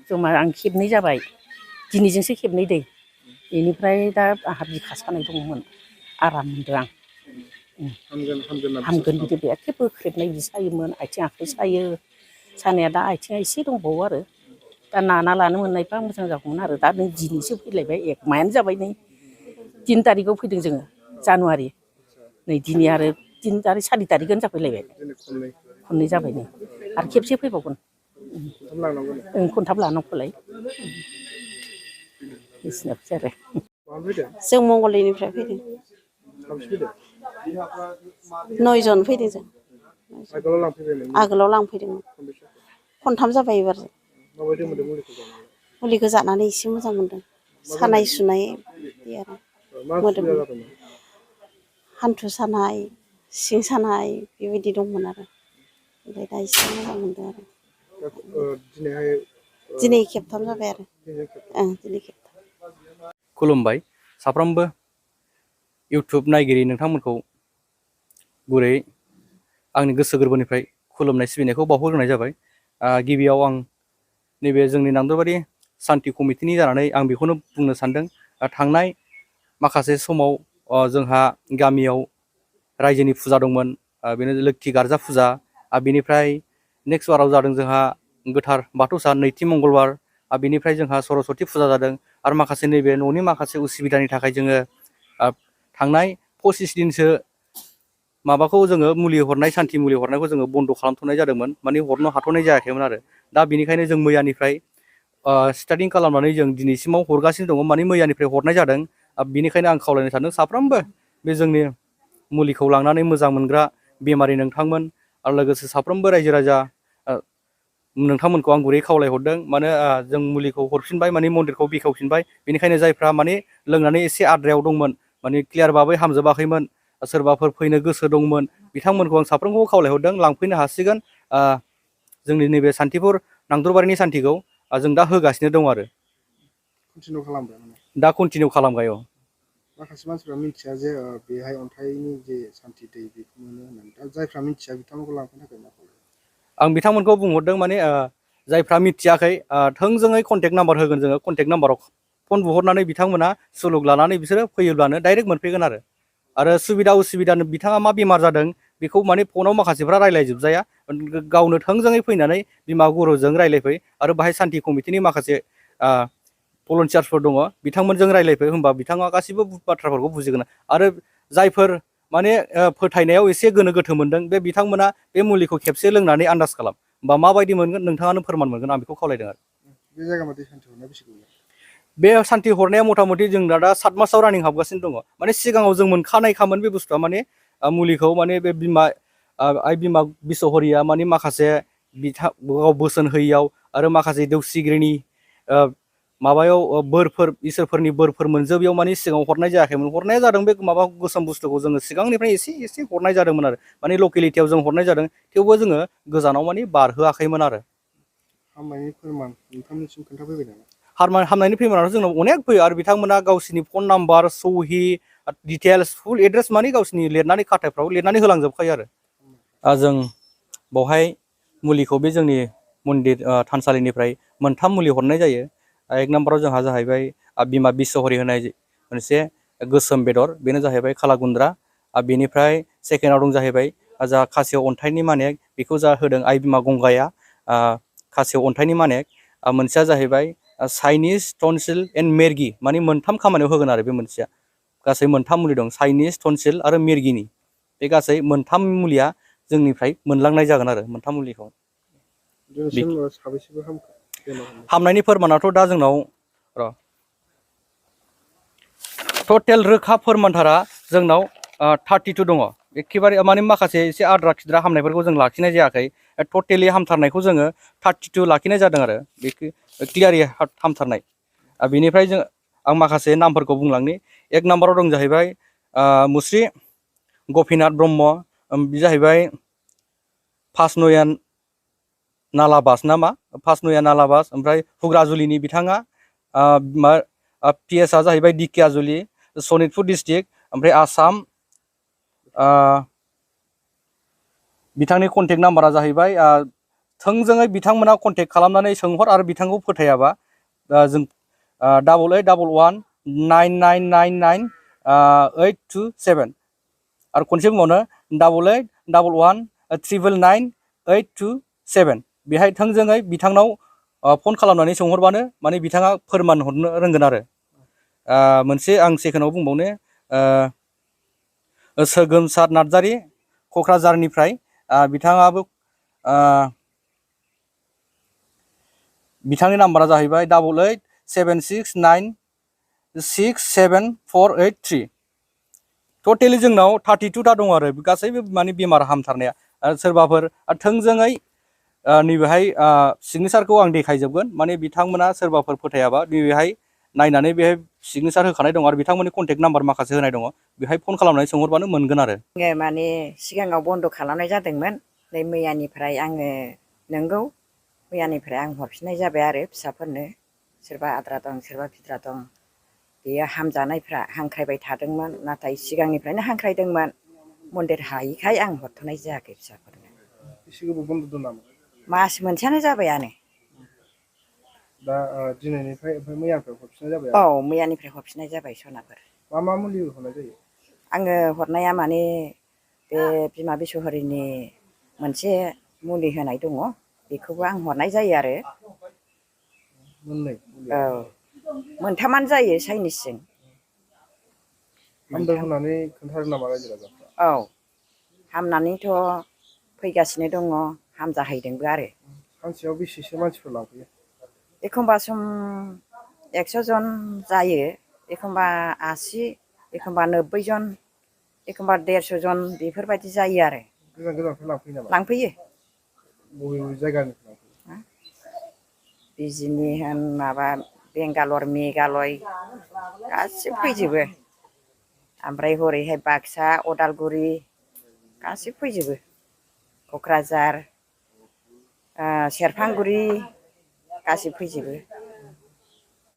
जमा आं खेबनै जाबाय दिनैजोंसो खेबनै दै बेनिफ्राय दा आंहा बिखा सानाय दङमोन आराम मोनदों आं हामगोन बिदि एखे बोख्रेबनाय बिदि सायोमोन आथिं आखाइ सायो सानाया दा आथिङा एसे दंबावो आरो दा नाना लानो मोननायबा मोजां जागौमोन आरो दा नै दिनैसो फैलायबाय एक मायानो जाबाय नै 3 तारिखआव फैदों जोङो जानुवारि नै दिनै आरो 3 तारिख 4 तारिखआनो जाफैलायबाय खननै जाबाय नै आरो खेबसे फैबावगोन खनथाम लानांगौलाय बिसनाखिसै आरो जों मंगलदैनिफ्राय फैदों 9 जन फैदों जों आगोलाव लांफैदोंमोन खनथाम जाबाय एबार मुलिखौ जानानै एसे मोजां मोनदों सानाय सुनाय बिदि आरो मोदोम हान्थु सानाय सिं सानाय बेबायदि दंमोन आरो ओमफ्राय दा एसे मोजां मोनदों आरो दिनै खेबथाम जाबाय आरो दिनै खेबथाम खुलुमबाय साफ्रोमबो इउटुब नायगिरि नोंथांमोनखौ गुरै आंनि गोसो गोरबोनिफ्राय खुलुमनाय सिबिनायखौ बावहरग्रोनाय जाबाय गिबियाव आं नैबे जोंनि नांदरबारि सान्थि कमिटिनि जानानै आं बेखौनो बुंनो सानदों थांनाय माखासे समाव जोंहा गामियाव रायजोनि फुजा दंमोन बेनो लोक्षि गार्जा फुजा बेनिफ्राय नेक्स्ट बाराव जादों जोंहा गोथार बाथौ सान नैथि मंगलबार बेनिफ्राय जोंहा सरस्वती फुजा जादों आरो माखासे नैबे न'नि माखासे उसुबिदानि थाखाय जोङो थांनाय 25 दिनसो माबाखौ जोङो मुलि हरनाय सान्थि मुलि हरनायखौ जोङो बन्द' खालामथ'नाय जादोंमोन माने हरनो हाथ'नाय जायाखैमोन आरो दा बेनिखायनो जों मैयानिफ्राय स्टार्टिं खालामनानै जों दिनैसिमाव हरगासिनो दङ माने मैयानिफ्राय हरनाय जादों बेनिखायनो आं खावलायनो सानदों साफ्रोमबो बे जोंनि मुलिखौ लांनानै मोजां मोनग्रा बेमारि नोंथांमोन आरो लोगोसे साफ्रोमबो रायजो राजा नोंथांमोनखौ आं गुरै खावलायहरदों माने जों मुलिखौ हरफिनबाय माने मन्दिरखौ बेखेवफिनबाय बेनिखायनो जायफ्रा माने लोंनानै एसे आद्रायाव दंमोन माने क्लियार बाबै हामजोबाखैमोन सोरबाफोर फैनो गोसो दंमोन बिथांमोनखौ आं साफ्रोमखौबो खावलायहरदों लांफैनो हासिगोन जोंनि नैबे सान्थिफुर नांदरबारिनि सान्थिखौ जों दा होगासिनो दं आरो दा कन्टिनिउ खालामबाय माखासे मानसिफ्रा मिथिया जे बेहाय अन्थाइनि जे सान्थि दै बेखौ मोनो होननानै दा जायफ्रा मिथिया बिथांमोनखौ लांफैनो थाखाय मा खालामो आं बिथांमोनखौ बुंहरदों माने जायफ्रा मिथियाखै थोंजोङै कन्टेक्ट नाम्बार होगोन जोङो कन्टेक्ट नाम्बाराव फन बुहरनानै बिथांमोना सुलुग लानानै बिसोरो फैयोब्लानो डाइरेक्ट मोनफैगोन आरो सुबिदा उसुबिदा बिथाङा मा बेमार जादों बेखौ माने फनाव माखासेफ्रा रायज्लायजोबजाया गावनो थोंजोङै फैनानै बिमा गुरुजों रायज्लायफै आरो बाहाय सान्थि कमिटिनि माखासे भलन्टियार्सफोर दङ बिथांमोनजों रायज्लायफै होनबा बिथाङा गासिबो बाथ्राफोरखौ बुजिगोन आरो जायफोर माने फोथायनायाव एसे गोनो गोथो मोनदों बे बिथांमोना बे मुलिखौ खेबसे लोंनानै आन्दाज खालाम होमबा माबायदि मोनगोन नोंथाङानो फोरमान मोनगोन आं बेखौ खावलायदों आरो बे जायगायाव सान्थि हरनाया बेसे गोबाव बे सान्थि हरनाया मथा मथि जों दा 7 मासाव रानिं हाबगासिनो दङ माने सिगाङाव जों मोनखानायखामोन बे बुस्थुआ माने मुलिखौ माने बे आइ बिमा बिसहरिया माने माखासे बिथां बोसोन होयियाव आरो माखासे देवसिगिरिनि माबायाव बोरफोर इसोरफोरनि बोरफोर मोनजोबैयाव माने सिगाङाव हरनाय जायाखैमोन हरनाया जादों बे माबा गोसोम बुस्थुखौ जोङो सिगांनिफ्राय एसे एसे हरनाय जादोंमोन आरो माने लकेलिटियाव जों हरनाय जादों थेवबो जोङो गोजानाव माने बारहोआखैमोन आरो हामनायनि फोरमान नोंथांनिसिम खोन्थाफैबाय नामा हामनायनि फोरमानाथ' जोंनाव अनेक फैयो आरो बिथांमोना गावसिनि फन नाम्बार सहि डिटेल्स फुल एड्रेस माने गावसिनि लिरनानै खाथायफ्राव लिरनानै होलांजोबखायो आरो जों बावहाय मुलिखौ बे जोंनि मन्दिर थानसालिनिफ्राय 3 मुलि हरनाय जायो 1 नाम्बाराव जोंहा जाहैबाय बिमा बिसहरि होनाय मोनसे गोसोम बेदर बेनो जाहैबाय खालागुन्द्रा बेनिफ्राय सेकेन्डआव दं जाहैबाय जा खासेव अन्थाइनि मानेक बेखौ जा होदों आइ बिमा गंगाया खासेव अन्थाइनि मानेक मोनसेया जाहैबाय चाइनिस टनसिल एन्ड मेरगि माने 3 खामानियाव होगोन आरो बे मोनसेया गासै 3 मुलि दं चाइनिस टनसिल आरो मेरगिनि बे गासै 3 मुलिया जोंनिफ्राय मोनलांनाय जागोन आरो 3 मुलिखौ हामनायनि फोरमानाथ' दा जोंनाव टटेल रोखा फोरमानथारा जोंनाव 32 दङ एखेबारे माने माखासे एसे आद्रा खिद्रा हामनायफोरखौ जों लाखिनाय जायाखै टटेलि हामथारनायखौ जोङो 32 लाखिनाय जादों आरो बे क्लियारि हामथारनाय बेनिफ्राय आं माखासे नामफोरखौ बुंलांनि 1 नाम्बाराव दं जाहैबाय मुस्रि गपिनाथ ब्रह्म बे जाहैबाय फासनयान नालाबास नामा फासनया नालाबास ओमफ्राय हुग्राजुलिनि बिथाङा पिएसआ जाहैबाय दिकियाजुलि सनितपुर डिस्ट्रिक्ट ओमफ्राय आसाम बिथांनि कन्टेक्ट नाम्बारा जाहैबाय थोंजोङै बिथांमोना कन्टेक्ट खालामनानै सोंहर आरो बिथांखौ फोथायाबा जों 8811999827 आरो खनसे बुंबावनो 8811999827 बेहाय थोंजोङै बिथांनाव फन खालामनानै सोंहरबानो माने बिथाङा फोरमान हरनो रोंगोन आरो मोनसे आं सेकेन्डआव बुंबावनो सोगोमसार नार्जारि क'क्राझारनिफ्राय बिथाङाबो बिथांनि नाम्बारा जाहैबाय 8876967483 टटेलि जोंनाव 32टा दं आरो गासैबो माने बेमार हामथारनाया सोरबाफोर थोंजोङै नैबेहाय सिगनेसारखौ आं देखायजोबगोन माने बिथांमोना सोरबाफोर फोथायाबा नैबेहाय नायनानै बेहाय सिगनेसार होखानाय दं आरो बिथांमोननि कन्टेक्ट नाम्बार माखासे होनाय दङ बेहाय फन खालामनानै सोंहरबानो मोनगोन आरो माने सिगाङाव बन्द' खालामनाय जादोंमोन नै मैयानिफ्राय आङो नंगौ मैयानिफ्राय आं हरफिननाय जाबाय आरो फिसाफोरनो सोरबा आद्रा दं सोरबा भिद्रा दं बेयो हामजानायफ्रा हांख्रायबाय थादोंमोन नाथाय सिगांनिफ्रायनो हांख्रायदोंमोन मन्दिर हायिखाय आं हरथ'नाय जायाखै फिसाफोरनो एसे गोबाव बन्द' दं नामा मास मोनसेयानो जाबायानो दा दिनैनिफ्राय ओमफ्राय मैयानिफ्राय हरफिननाय जाबाय औ मैयानिफ्राय हरफिननाय जाबाय सनाफोर मा मुलि हरनाय जायो आङो हरनाया माने बे बिमा बिस'हरिनि मोनसे मुलि होनाय दङ बेखौबो आं हरनाय जायो आरो मोननै औ मोनथामानो जायो चाइनिसजों हामदों होननानै खोन्थादों नामा रायजो राजाफ्रा औ हामनानैथ' फैगासिनो दङ हामजाहैदोंबो आरो सानसेयाव बेसेसो मानसिफोर लांफैयो एखमबा सम 100 जन जायो एखमबा 80 एखमबा 90 जन एखमबा 150 जन बेफोरबायदि जायो आरो गोजान गोजाननिफ्राय लांफैयो नामा लांफैयो बबे जायगानिफ्राय बिजिनि होन माबा बेंगालर मेघालय गासिबो फैजोबो ओमफ्राय हरैहाय बाक्सा उदालगुरि गासिबो फैजोबो क'क्राझार सेरफांगुरि गासिबो फैजोबो